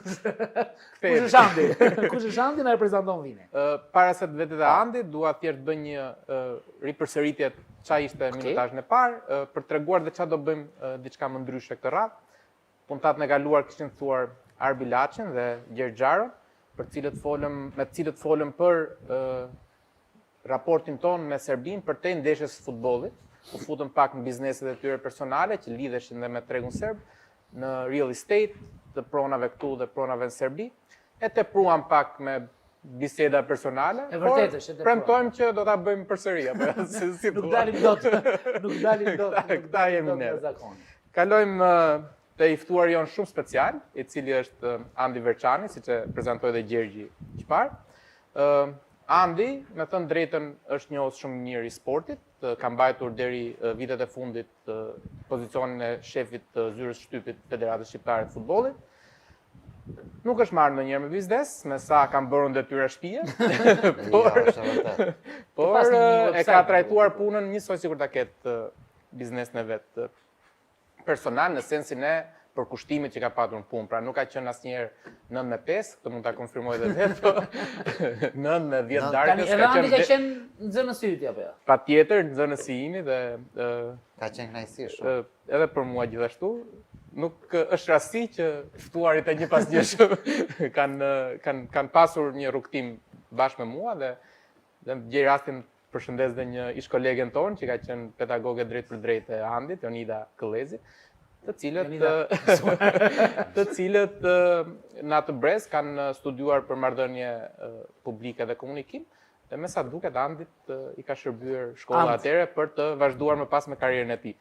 Kush është Andi? Kush është Andi na e prezanton Vini. Para se të vete te Andi, dua thjesht të bëj një ripërsëritje ça ishte okay. minutazhin e parë, për të treguar dhe ça do bëjmë diçka më ndryshe këtë radhë. Puntatën e kaluar kishim ftuar Arbi Laçin dhe Gjergj Xharon, për të cilët folëm, me të cilët folëm për raportin tonë me Serbinë përtej ndeshjes së futbollit, u futëm pak në bizneset e tyre personale që lidheshin dhe me tregun serb, në real estate të pronave këtu dhe pronave në Serbi, e tepruam pak me biseda personale, e vërtetë është, e tepruam. Premtojmë që do ta bëjmë përsëri apo jo, si si Nuk dalim dot, nuk dalim dot, këta jemi ne. Kalojmë te i ftuari jonë shumë special, i cili është Andi Verçani, siç e prezantoi dhe Gjergji që parë. Andi, me thënë drejtën, është njohës shumë i mirë i sportit, ka mbajtur deri vitet e fundit pozicionin e shefit të zyrës shtypit Federatës Shqiptare të Futbollit. Nuk është marrë ndonjëherë me biznes, me sa kam bërë unë detyra shtëpie. por jo, por e ka trajtuar punën njësoj sikur ta ketë biznesin e vet personal në sensin e përkushtimit që ka patur në punë. Pra nuk ka qenë asnjëherë 9 me 5, këtë mund ta konfirmoj edhe vetë, po 9 me 10 darkës ka qenë. Ka qenë nxënës i yti apo jo? Patjetër, nxënës i imi dhe ka qenë kënaqësi shumë. Edhe për mua gjithashtu, nuk është rasti që ftuarit e njëpasnjëshëm kanë kanë kanë pasur një rrugëtim bashkë me mua dhe dhe gjej rastin Përshëndes dhe një ish kolegen tonë që ka qenë pedagoge drejtpërdrejt e Andit, Jonida Këllezi, të cilët të cilët në atë brez kanë studiuar për marrëdhënie publike dhe komunikim dhe me sa duket Andit i ka shërbyer shkolla atëherë për të vazhduar më pas me karrierën e tij.